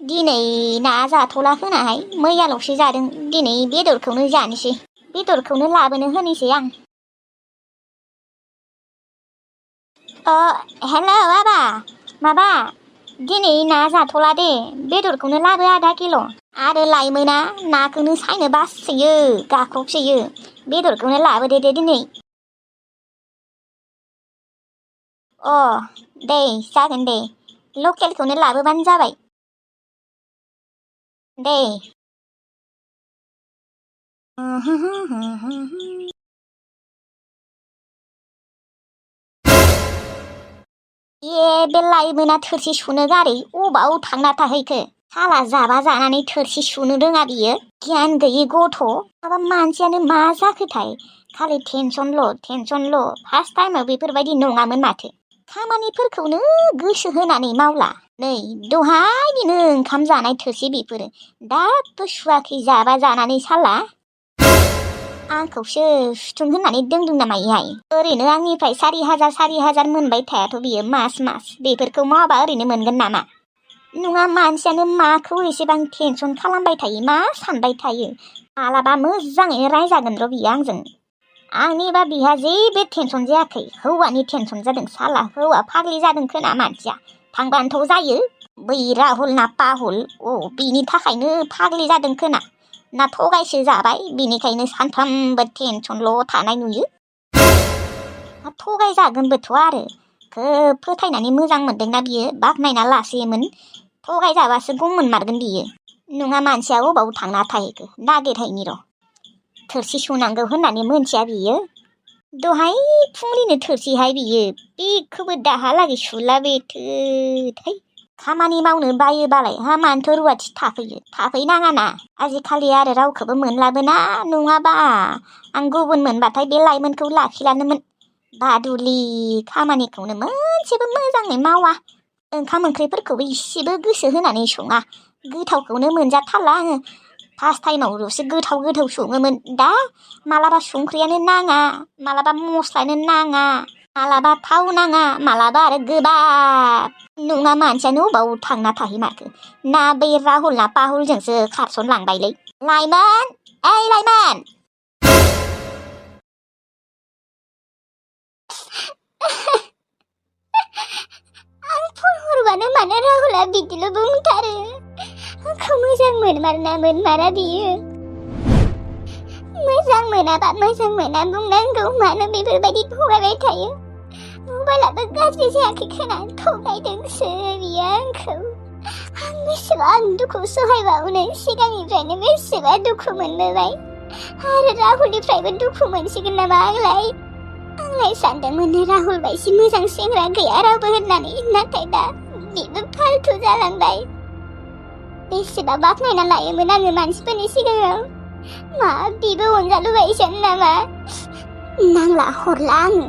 दिनै ना जाथ'ला खोनाहाय मैयाल'सो जादों दिनै बेदरखौनो जानोसै बेदरखौनो लाबोनो होनोसै आं हेलौ आबा माबा दिनै ना जाथ'ला दे बेदरखौनो लाबो आधा किल' आरो लाइमोना नाखौनो सायनो बासोयो गाख्रबसोयो बेदरखौनो लाबोदो दे दिनै अ दे जागोन दे लकेलखौनो लाबोबानो जाबाय दे बे लाइमोना थोरसि सुनो गारै अबाव थांना थाहैखो साला जाबा जानानै थोरसि सुनो रोङा बियो गियान गैयि गथ' माबा मानसियानो मा जाखोथाय खालि टेनसनल' फार्स्ट टाइमाव बेफोरबायदि नङामोन माथो खामानिफोरखौनो गोसो होनानै मावला नै दहायनिनो ओंखाम जानाय थोरसि बेफोरो दाबो सुवाखै जाबा जानानै साला आंखौसो सुथुं होननानै दोंदों नामा इहाय ओरैनो आंनिफ्राय 4,000 मोनबाय थायाथ' बियो मास बेफोरखौ मावाबा ओरैनो मोनगोन नामा नङा मानसियानो माखौ एसेबां टेनसन खालामबाय थायो मा सानबाय थायो मालाबा मोजाङैनो रायजागोन र' बियो आंजों आंनिबा बिहा जेबो टेनसन जायाखै हौवानि टेनसन जादों साला हौवा फाग्लि जादों खोना मानसिया थांबानोथ' जायो बै राहुल ना पाहुल बिनि थाखायनो फाग्लि जादों खोना ना थगायसो जाबाय बिनिखायनो सानफ्रामबो टेनसनल' थानाय नुयो थगायजागोनबोथ' आरो खोब फोथायनानै मोजां मोनदोंना बियो बाख्नायना लासोयोमोन थगायजाबासो गम मोनमारगोन बियो नङा मानसिया अबाव थांना थाहैखो नागिरहैनि र' थोरसि सुनांगौ होननानै मोनथिया बियो दहाय फुंनिनो थोरसिहाय बियो बेखौबो दाहालागै सुला बेथोथाय खामानि मावनो बायोबालाय मानोथ' रुवाथि थाफैनाङाना आजिखालि आरो रावखौबो मोनलाबोना नङाबा आं गुबुन मोनबाथाय बे लाइमोनखौ लाखिलानोमोन बादुलि खामानिखौनो मोनसेबो मोजाङै मावा ओंखाम ओंख्रिफोरखौबो इसेबो गोसो होनानै सङा गोथावखौनो मोनजाथारला आङो फार्स्ट टाइमावल'सो गोथाव सङोमोन दा मालाबा संख्रियानो नाङा मालाबा मस्लायानो नाङा मालाबा थाव नाङा मालाबा आरो गोबाब नङा मानसियानो अबाव थांना थाहैमारखो ना बै राहुल ना पाहुलजोंसो खारसनलांबायलै लाइमोन ओइ लाइमोन आं फन हरबानो मानो राहुला बिदिल' बुंथारो आंखौ मोजां मोनमारा बियो मोजां मोनाबा मोजां मोना बुंनांगौ मानो बेफोरबायदि थगायबाय थायो मबाइलाबो गाज्रि जायाखै खोना थगायदोंसो बियो आंखौ आं बेसेबां दुखु सहायबावनो सिगांनिफ्रायनो बेसेबा दुखु मोनबोबाय आरो राहुलनिफ्रायबो दुखु मोनसिगोन नामा आंलाय सानदोंमोन राहुल बायदि मोजां सेंग्रा गैया रावबो होननानै नाथाय दा बेबो फाल्थु जालांबाय बेसेबा बाख्नायना लायोमोन आङो मानसिफोरनि सिगाङाव मा बेबो अनजालु बायदिसो नामा नांला हरला आङो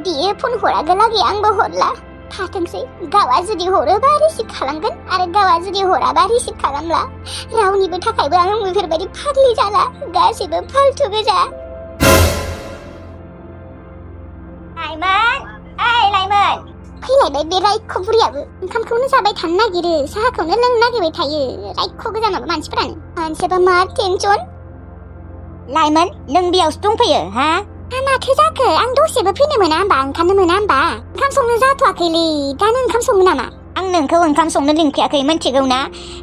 बियो फन हरागोलागै आंबो हरला थाथोंसै गावआ जुदि हरोबा रिसिभ खालामगोन आरो गावआ जुदि हराबा रिसिभ खालामला रावनिबो थाखायबो आं बेफोरबायदि फाग्लि जाला गासैबो फाल्थु गोजा लाइमोन फैलायबाय बे रायख' बुरियाबो ओंखामखौनो जाबाय थानो नागिरो साहाखौनो लोंनो नागिरबाय थायो रायख' गोजा माबा मानसियाबा मा टेनसन लाइमोन नों बेयावसो दंफैयो हा माथो जाखो आं दसेबो फैनो मोना होमबा ओंखारनो मोना होमबा ओंखाम संनो जाथ'वाखैलै दा नों ओंखाम सङो नामा आं नोंखौ ओंखाम संनो लिंफैयाखै मिथिगौ ना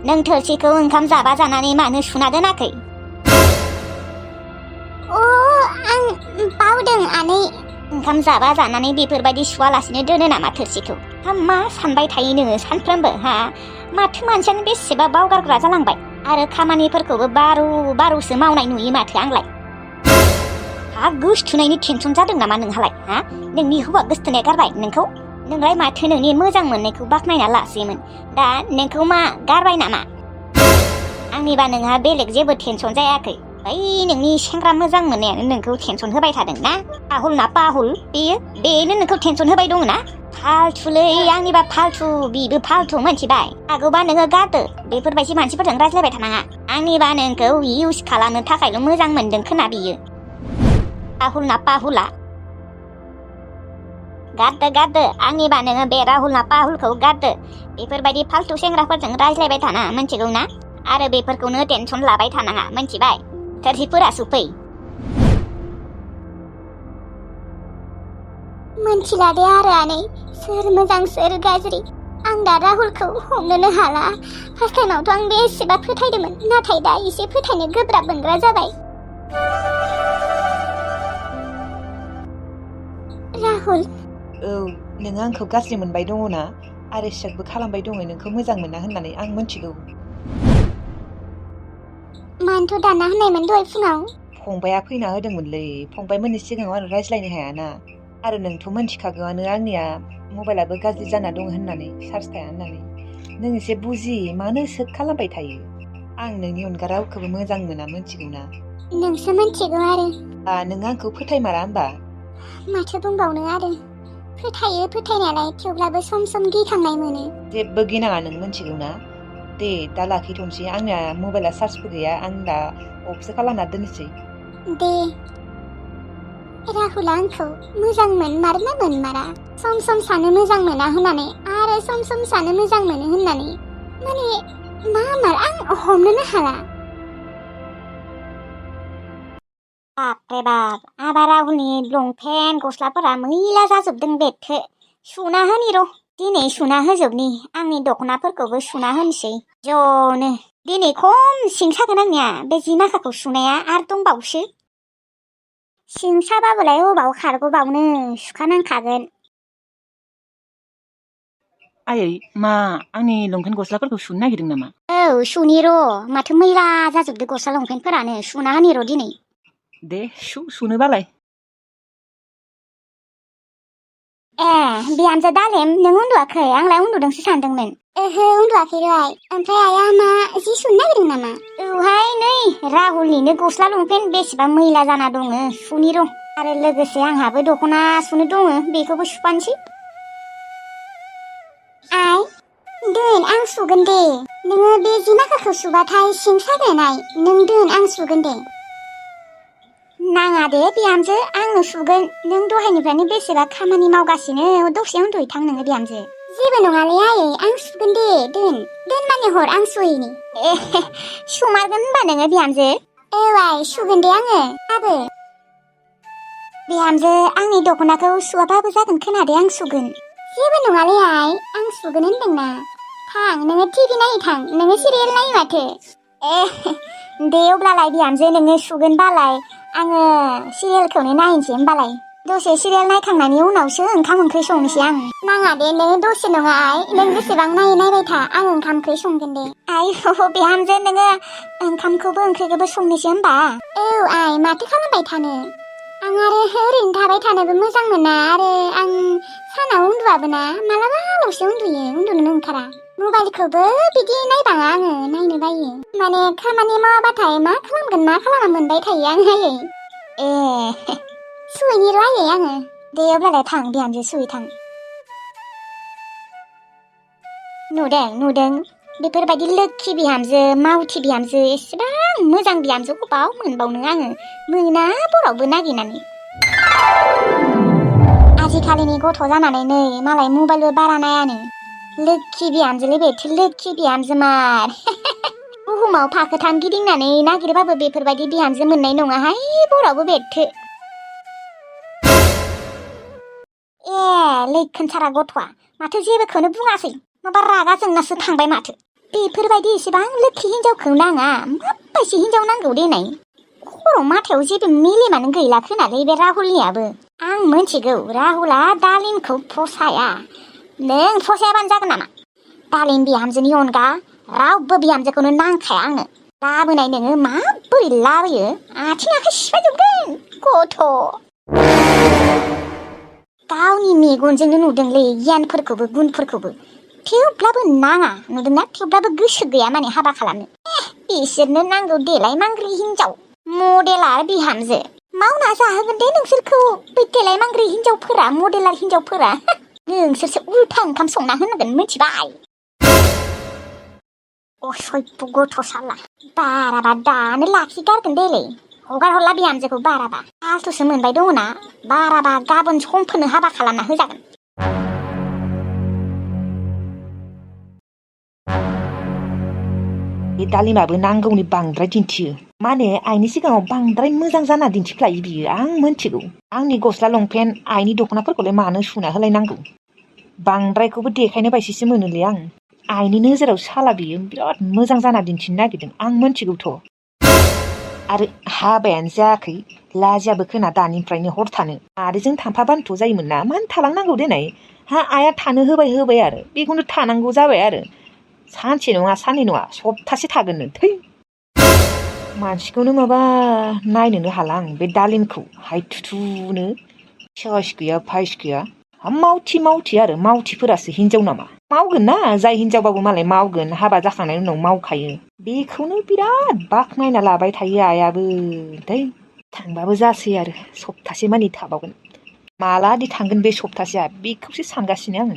नों थोरसिखौ ओंखाम जाबा जानानै मानो सुना दोनाखै आं बावदों आनै ओंखाम जाबा जानानै बेफोरबायदि सुवालासिनो दोनो नामा थोरसिखौ मा सानबाय थायो नोङो सानफ्रोमबो हा माथो मानसियानो बेसेबा बावगारग्रा जालांबाय आरो खामानिफोरखौबो बार'सो मावनाय नुयो माथो आंलाय गोसथोनायनि टेनसन जादों नामा नोंहालाय हा नोंनि हौवा गोसथोनाया गारबाय नोंखौ नोंलाय माथो नोंनि मोजां मोननायखौ बाख्नायना लासोयोमोन दा नोंखौ मा गारबाय नामा आंनिबा नोंहा बेलेग जेबो टेनसन जायाखै बै नोंनि सेंग्रा मोजां मोननायानो नोंखौ टेनसन होबाय थादों ना पाहुल बेनो नोंखौ टेनसन होबाय दङ ना फाल्थुलै आंनिबा फाल्थु बिबो फाल्थु मिथिबाय आगौबा नोङो गारदो बेफोरबायदि मानसिफोरजों रायज्लायबाय थानाङा आंनिबा नोंखौ इउज खालामनो थाखायल' मोजां मोनदों खोना बियो पाहुला गारदो आंनिबा नोङो बे राहुल ना पाहुलखौ गारदो बेफोरबायदि फालतु सेंग्राफोरजों रायज्लायबाय थानाङा मिन्थिगौ ना आरो बेफोरखौनो टेनसन लाबाय थानाङा मिन्थिबाय थोरसिफोरा सुफै मिन्थिला दे आरो आनै सोर मोजां सोर गाज्रि आं दा राहुलखौ हमनोनो हाला फार्स्ट टाइमावथ' आं बेसेबा फोथायदोंमोन नाथाय दा एसे फोथायनो गोब्राब मोनग्रा जाबाय राहुल औ नोङो आंखौ गाज्रि मोनबाय दङ ना आरो सेकबो खालामबाय दङ नोंखौ मोजां मोना होननानै आं मिन्थिगौ मानोथ' दाना होननायमोन दहाय फुङाव फंबाया फैना होदोंमोनलै फंबायमोननि सिगाङाव आं रायज्लायनो हायाना आरो नोंथ' मिन्थिखागौआनो आंनिया मबाइलाबो गाज्रि जाना दङ होननानै चार्ज थाया होननानै नों एसे बुजि मानो सेक खालामबाय थायो आं नोंनि अनगा रावखौबो मोजां मोना मिन्थिगौ ना नोंसो मिन्थिगौ आरो नों आंखौ फोथायमारा होमबा माथो बुंबावनो आरो फोथायो फोथायनायालाय थेवब्लाबो सम सम गिखांनाय मोनो जेबो गिनाङा नों मिन्थिगौ ना दे दा लाखिथ'नोसै आंना मबाइला चार्जबो गैया आं दा अफसो खालामना दोननोसै दे राहुला आंखौ मोजां मोनमारोना मोनमारा सम सम सानो मोजां मोना होननानै आरो सम सम सानो मोजां मोनो होननानै माने मा मार आं हमनोनो हाला बापरे बाप आबा राहुलनि लंपेन्ट गस्लाफोरा मैला जाजोबदों बेथो सुना होनि र' दिनै सुना होजोबनि आंनि दख'नाफोरखौबो सुना होनोसै ज'नो दिनै खम सिं सागोन आंनिया बे जि माखाखौ सुनाया आरो दंबावसो सिं साबाबोलाय अबाव खारग'बावनो सुखानांखागोन आयै मा आंनि लंपेन्ट गस्लाफोरखौ सुनो नागिरदों नामा औ सुनि र' माथो मैला जाजोबदो गस्ला लंपेन्टफोरानो सुना होनि र' दिनै दे सुनोबालाय ए बिहामजो दालेम नों उन्दुआखै आंलाय उन्दुदोंसो सानदोंमोन ओहो उन्दुआखै र'हाय ओमफ्राय आइया मा जि सुनो नागिरदों नामा औहाय नै राहुलनिनो गस्ला लंपेन्ट बेसेबा मैला जाना दङ सुनि र' आरो लोगोसे आंहाबो दख'ना सुनो दङ बेखौबो सुफानोसै आइ दोन आं सुगोन दे नोङो बे जि माखाखौ सुबाथाय सिं सागोन आइ नों दोन आं सुगोन दे नाङा दे बिहामजो आंनो सुगोन नों दहायनिफ्रायनो बेसेबा खामानि मावगासिनो दसे उन्दुहैथां नोङो बिहामजो जेबो नङालै आयै आं सुगोन दे दोन माने हर आं सुहैनि ए सुमारगोन होनबा नोङो बिहामजो औ आइ सुगोन दे आङो आबो बिहामजो आंनि दख'नाखौ सुवाबाबो जागोन खोनादे आं सुगोन जेबो नङालै आइ आं सुगोन होनदोंना थां नोङो टिभि नायनो थां नोङो सिरियेल नायो माथो ए दे अब्लालाय बिहामजो नोङो सुगोनबालाय आङो सिरियेलखौनो नायनोसै होमबालाय दसे सिरियेल नायखांनायनि उनावसो ओंखाम ओंख्रि संनोसै आं नाङा दे नोङो दसे नङा आइ नों बेसेबां नायबाय था आं ओंखाम ओंख्रि संगोन दे आइ बिहामजो नोङो ओंखामखौबो ओंख्रिखौबो संनोसै होमबा औ आइ माथो खालामबाय थानो आं आरो ओरैनो थाबाय थानोबो मोजां मोना आरो आं सानाव उन्दुआबो ना मालाबाल'सो उन्दुयो उन्दुनोनो ओंखारा मबाइलखौबो बिदि नायबाङा आङो नायनो बायो माने खामानि मावाबाथाय मा खालामगोन मा खालामा मोनबाय थायो आं आयै ए सुहैनि र' आयै आङो दे अब्लालाय थां बिहामजो सुहैथां नुदों बेफोरबायदि लोखि बिहामजो मावथि बिहामजो एसेबां मोजां बिहामजो बबाव मोनबावनो आङो मोना बरावबो नागिरनानै आजिखालिनि गथ' जानानै नै मालाय मबाइलबो बारा नायानो लोखि बिहामजोलै बेथो लोखि बिहामजो मार बुहुमाव फाखोथाम गिदिंनानै नागिरबाबो बेफोरबायदि बिहामजो मोननाय नङाहाय बरावबो बेथो ए लैखोनसारा गथ'आ माथो जेबोखौनो बुङासै माबा रागा जोंनासो थांबाय माथो बेफोरबायदि एसेबां लोखि हिनजावखौ नाङा माबायदि हिनजाव नांगौ देनाय खर' माथायाव जेबो मेलेमानो गैला खोनालै बे राहुलनियाबो आं मोनथिगौ राहुला दालिमखौ फसाया नों फसायाबानो जागोन नामा दालिम बिहामजोनि अनगा रावबो बिहामजोखौनो नांखाया आंनो लाबोनाय नोङो माबोरै लाबोयो आथिं आखाइ सिफायजोबगोन गथ' गावनि मेगनजोंनो नुदोंलै गियानफोरखौबो गुनफोरखौबो थेवब्लाबो नाङा नुदोंना थेवब्लाबो गोसो गैया माने हाबा खालामनो बिसोरनो नांगौ देलाय मांग्रि हिनजाव मडेलार बिहामजो मावना जाहोगोन दे नोंसोरखौ बै देलाय मांग्रि हिनजावफोरा मडेलार हिनजावफोरा नोंसोरसो उल्था ओंखाम संना होनांगोन मिथिबाय असभ्य गथ' साला बाराबा दानो लाखिगारगोन देलै हगार हरला बिहामजोखौ बाराबा फाल्थुसो मोनबाय दङना बाराबा गाबोन समफोरनो हाबा खालामना होजागोन बे दालिमाबो नांगौनि बांद्राय दिन्थियो माने आइनि सिगाङाव बांद्राय मोजां जाना दिन्थिफ्लायो बियो आं मोनथिगौ आंनि गस्ला लंपेन्ट आइनि दख'नाफोरखौलाय मानो सुना होलायनांगौ बांद्रायखौबो देखायनो बायसिसो मोनोलै आं आइनि नोजोराव साला बियो बिराद मोजां जाना दिन्थिनो नागिरदों आं मोनथिगौथ' आरो हाबायानो जायाखै लाजियाबो खोना दानिफ्रायनो हर थानो आरो जों थांफाबानोथ' जायोमोन ना मानो थालांनांगौ देनाय आइया थानो होबाय आरो बेखौनो थानांगौ जाबाय आरो सानसे नङा साननै नङा सप्तासे थागोननो थै मानसिखौनो माबा नायनोनो हाला आं बे दालिमखौ हायथुथुनो साहस गैया फाइस गैया मावथि आरो मावथिफोरासो हिनजाव नामा मावगोन ना जाय हिनजावबाबो मालाय मावगोन हाबा जाखांनायनि उनाव मावखायो बेखौनो बिराद बाख्नायना लाबाय थायो आइयाबो दै थांबाबो जासै आरो सप्तासे मानि थाबावगोन मालादि थांगोन बे सप्तासेया बेखौसो सानगासिनो आङो